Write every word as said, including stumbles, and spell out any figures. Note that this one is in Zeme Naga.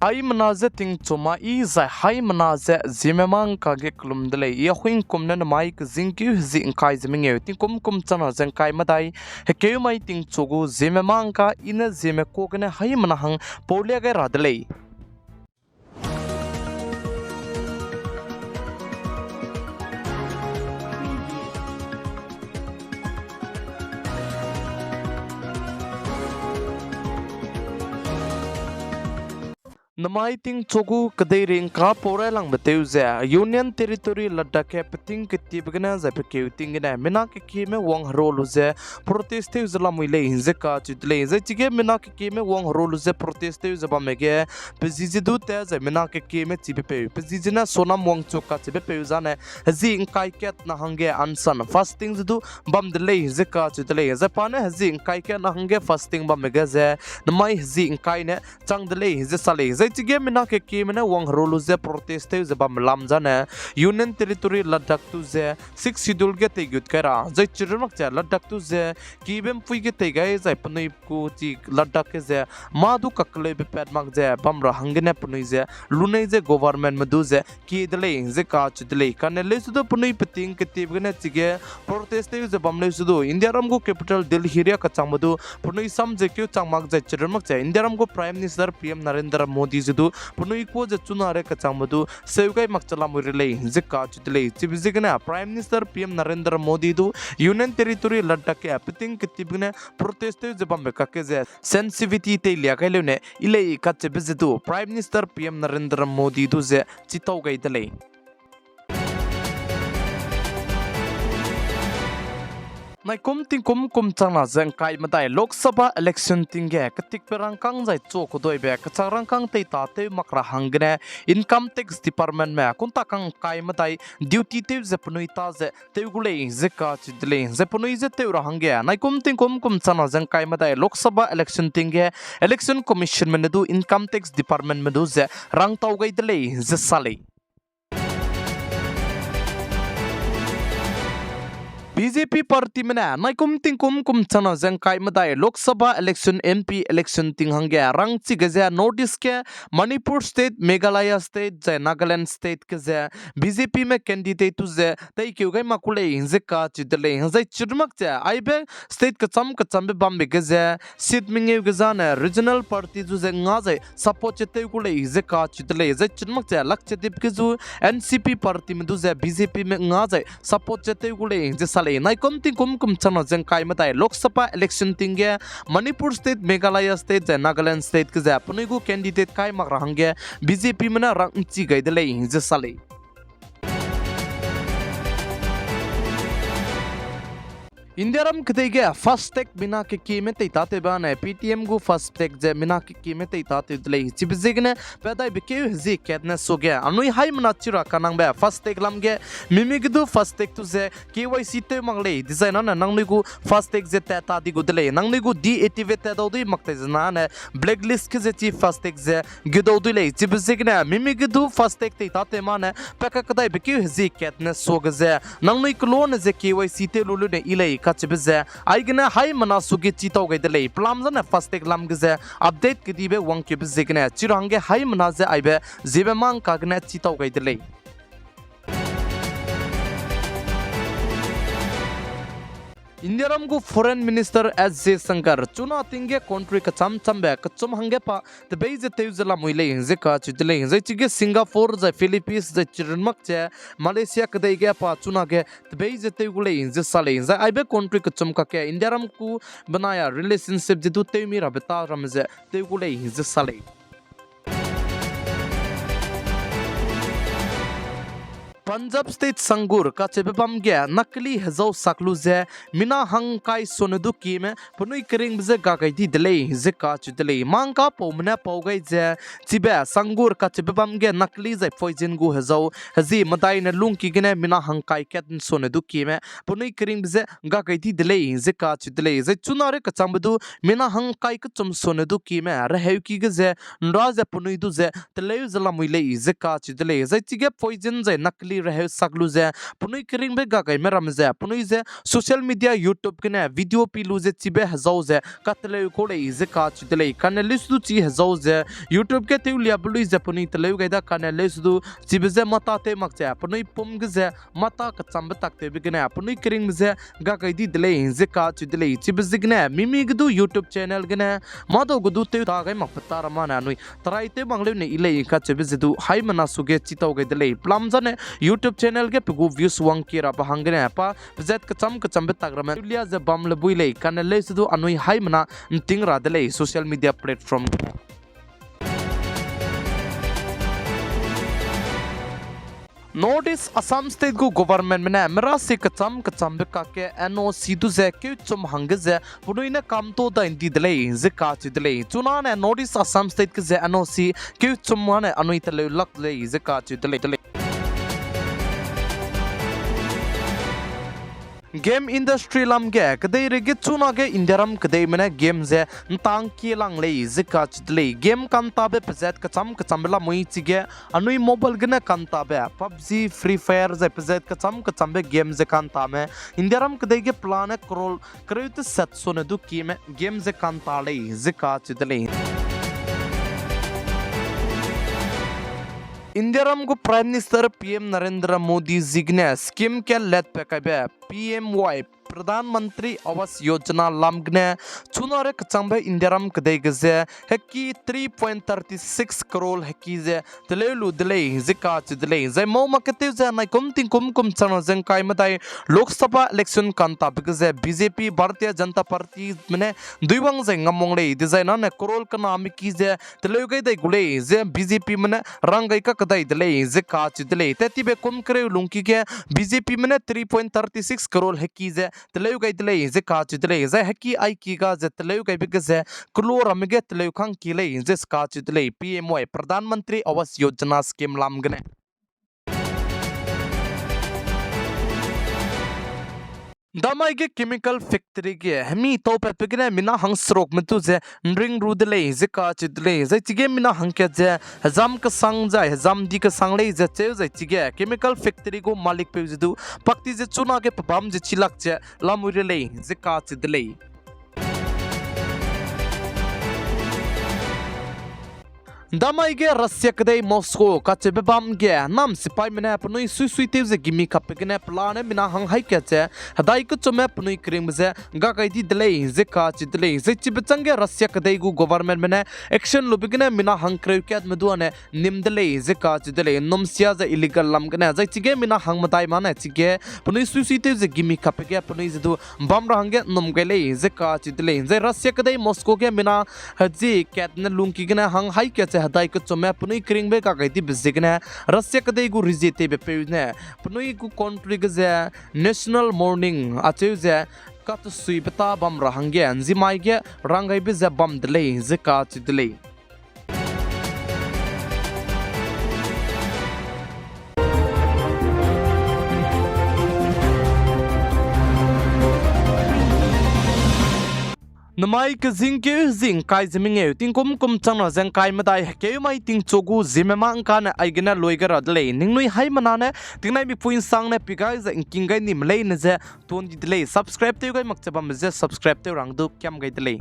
Haimena je tingchu ma i zai haimena je Zeme mangka ge kelum de lei. I Ahuingkum ne namai kezingkeu hezie ngkai ze mengeu tingkum kum changna ze ngkai medai, hekeu mai tingchu gu Zeme mangka i ne Zeme ka gene haimena hang paulia gai ra de lei. Namai tingchu gu kedeirei ngka pau railangbe tew ze, Union Territory Ladakh ge peting ketibe gene zai pekeu ting gene mina kekieme wangherua lu ze protest tew ze lamui lei ze kacheu de lei. Zai chige mina kekieme wangherua lu ze protest tew ze bamme ge, pe zi ze du tat zai mina kekieme chibepeu, pe zi ze ne Sonam Wangchuk kacheubepeu zane, hezie ngkai kat na hangge ansan fasting ze du bam de lei ze kacheu de lei. Zai pa ne hezie ngkai kat na hangge fasting bamme ge ze, namai hezie ngkai ne chang de lei ze sa lei. Zai chige mina kekieme ne wangherua lu ze protest tew ze bamme lam zane, Union Territory Ladakh tu ze Sixth Schedule ge teigut kai ra, zai chirunmak ze Ladakh tu ze kibe mpui ge tei gai zai penui gu chi Ladakh ge ze mâ du kakeleube pat mak ze bam ra hanggene penui ze lunei ze governmentme du ze kie de lei ze kacheu de lei. Kane leuse du penui peting ketibe gene chige protest tew ze bam leuse du Indiaram gu capital Delhi riâ kachangbe du penui sam ze keu chang mak zai chirunmak ze Indiaram gu Prime Minister P M Narendra Modi ze du penui kuâ ze chuna re kachangbe du seu gai mak che lamui re lei ze kacheu de lei. Chibe ziegene Prime Minister P M Narendra Modi du Union Territory Ladakh ge peting ketibe gene protest tew ze bambe kakge ze sensitivity teilia gai leu ne i lei kacheube ze du Prime Minister P M Narendra Modi du ze chitau gai de lei. Naikum tingkum kum changna ze ngkai medai Lok Sabha election ting ge ketikbe rangkâng zai chu keduibe kechak rangkâng tei tâtew mak ra hanggene Income Tax Departmentme kunta kang ngkai medai duty tew ze penui ta ze tew gu lei ze kacheu de lei. Zai penui ze tew ra hangge naikum tingkum kum changna ze ngkai medai Lok Sabha election ting ge Election Commissionme ne du Income Tax Departmentme du ze rangtau gai de lei ze sa lei. B J P partyme ne naikum tingkum kum changna ze ngkai medai Lok Sabha election, M P election ting hangge rangchi ge ze North East ge Manipur State, Meghalaya State zai Nagaland State ge ze B J Pme candidate tu ze teikeu gai mak ku lei ze kacheu de lei. Zai chirunmak ze aibe state kecham kechambe bambe ge ze seat mengeu ge zane regional party zu ze nga zai support ze tew gu lei ze kacheu de lei. Zai chirunmak ze Lakshadweep ge zu N C P partyme du ze B J Pme nga zai support ze tew gu lei ze sa lei. Naikum tingkum kum changna ze ngkai medai Lok Sabha election ting ge Manipur State, Meghalaya State zai Nagaland State ge ze penui gu candidate kai mak ra hangge B J Pme ne rang nchi gai de lei ze sa lei. Indiaram kedei ge FASTag mina kekieme tei tâtewbe ane Paytm gu FASTag ze mina kekieme tei tâtew de lei. Chibe ziegene pe daibe keu hezie kat ne suage anui haimena chi ra kanangbe FASTag lam ge mimi ge du FASTag tu ze K Y C tew mak lei dizai nane nangnui gu FASTag ze tat ta di gu de lei. Nangnui gu deactivate tat dau dui mak tei zena ne blacklist ge ze chi FASTag ze geu dau dui lei. Chibe ziegene mimi ge du FASTag tei tâtew ma ne pe kakedaibe keu hezie kat ne suage ze nangnui keloa ne ze K Y C tew lu lu ne i lei kacheube ze aigene haimena suage chitau gai de lei. Pelam zane FASTag lam ge ze update kedibe wangkeube ziegene chi ra hangge haimena ze aibe ziebe mangka gene chitau gai de lei. Indiaram gu Foreign Minister S Jaishankar chuna ting ge country kecham chambe kechum hangge pa tebei ze tew ze lamui lei ze kacheu de lei. Zai chige Singapore zai Philippines zai chirunmak ze Malaysia kedei ge pa chuna ge tebei ze tew gu lei ze sa lei. Zai aibe country kechum kakge Indiaram gu benai a relationship ze du tewmi rabe ta ramme ze tew gu lei ze sa lei. Punjab State Sangur kacheube bam ge nakli hezau sak lu ze mina hangkai sone du kieme penui keringbe je ga gai di de lei ze kacheu de lei. Mangka paume ne pau gai ze chibe Sangur kacheube bam ge nakli zai poison gu hezau hezie medai ne lungki gene mina hangkai kat nsone du kieme penui keringbe je ga gai di de lei ze kacheu de lei. Zai chuna re kechangbe du mina hangkai kechum sone du kieme reheuki ge ze nra ze penui du ze teleu ze lamui lei ze kacheu de lei. Zai chige poison zai nakli reheu sak lu ze, penui keringbe gagaime ramme ze, penui ze social media YouTube gene video pi lu ze chibe hezau ze kateleu kau lei ze kacheu de lei. Kane leuse du chi hezau ze YouTube ge tewliabe lui ze penui teleu gai da kane leuse du chibe je mata tew mak ze penui pum ge ze mata kechambe tak tewbe gene penui keringbe je gagai di de lei ze kacheu de lei. Chibe ziegene mimi ge du YouTube channel gene madau ge du tew ta gai mak pe ta ramane anui try tew mak leu ne i lei kacheube ze du haimena suge chitau gai de lei. Pelam zane YouTube channel ge pe gu views wangkie rabe hanggene pa pezat kecham kechambe tak ramme tewlia ze bam le bui lei. Kane leuse du anui haimena nting ra de lei social media platform ge. North East Assam State gu governmentme ne mera si kecham kechambe kakge N O C du ze keuchum hangge ze penui ne kamto dai ndi de lei ze kacheu de lei. Chunane North East Assam State ge ze N O C keuchum ane anui teleu lak de lei ze kacheu de lei. Game industry lam ge kedeireige chunage Indiaram kedeime ne game ze ntang kie lang lei ze kacheu de lei. Game kantabe pezat kecham kechambe lamui chige anui mobile gene kantabe PUBG, Free Fire zai pezat kecham kechambe game ze kantame Indiaram kedei ge pelane crore kereu teset sone du kieme game ze kanta lei ze kacheu de lei. Indiaram gu Prime Minister P M Narendra Modi ziegene scheme ke letpe kaibe P M Y Pradhan Mantri Awas Yojana lam gene chunare kechangbe Indiaram kedei ge ze heki three point thirty six crore heki ze teleu lu de lei ze kacheu de lei. Zai mau market tew ze naikum tingkum kum changna ze ngkai medai Lok Sabha election kantabe ge ze B J P, Bharatiya Janata Partyme ne duiwang zai ngamwang lei dezai nane crore kenameki ze teleu gai dai gu lei ze B J Pme ne rang gai kakedai de lei ze kacheu de lei. Tettibe kum kereu lungki ge B J Pme ne three point thirty six crore heki ze teleu gai de lei ze kacheu de lei. Zai heki aiki ga ze teleu gaibe ge ze kelo ramme ge teleu kangki lei ze kacheu de lei P M Y Pradhan Mantri Awas Yojana scheme lam gene. Damai ge chemical factory ge hemi taupatbe gene mina hangserukme tu ze nring ru de lei ze kacheu de lei. Zai chige mina hangkat ze hezam kesang zai hezam di kesang lei ze cheu zai chige chemical factory gu malikpeu ze du pakti ze chunage pebâm ze chilak ze lamui re lei ze kacheu de lei. Damai ge Russia kedei Moscow kacheube bam ge nam sipaime ne penui suisuitew ze gimi kapbe gene pelane mina hang haî kat ze hedai kechumme penui keringbe ze gagai di de lei ze kacheu de lei. Zai chibe chângge Russia kedei gu governmentme ne action lube gene mina hangkereu katme duane nim de lei ze kacheu de lei. Nnum sia ze illegal lam gene zai chige mina hang medai mane chige penui suisuitew ze gimi kapbe ge penui ze du bam ra hangge nnum gai lei ze kacheu de lei. Zai Russia kedei Moscow ge mina hezie kat ne lungki gene hang haî kat ze hedai kechumme penui keringbe gagai dibe ziegene Russia kedei gu rezie tewbepeu ne penui gu country ge ze national mourning acheu ze katesuibe ta bam ra hangge nzimai ge ranggaibe ze bam de lei ze kacheu de lei. Namai kezingkeu hezing kai ze mengeu tingkum kum changna ze ngkai medai hekeumai tingchu gu ziemme mâ ngkane aigene lui gai ra de lei. Ningnui haimena ne tingnaimipui nsangne pi gai ze ngking gai nime leine ze tuan di de lei. Subscribe tew gai mak che bambe ze subscribe tew rang du kiam gai de lei.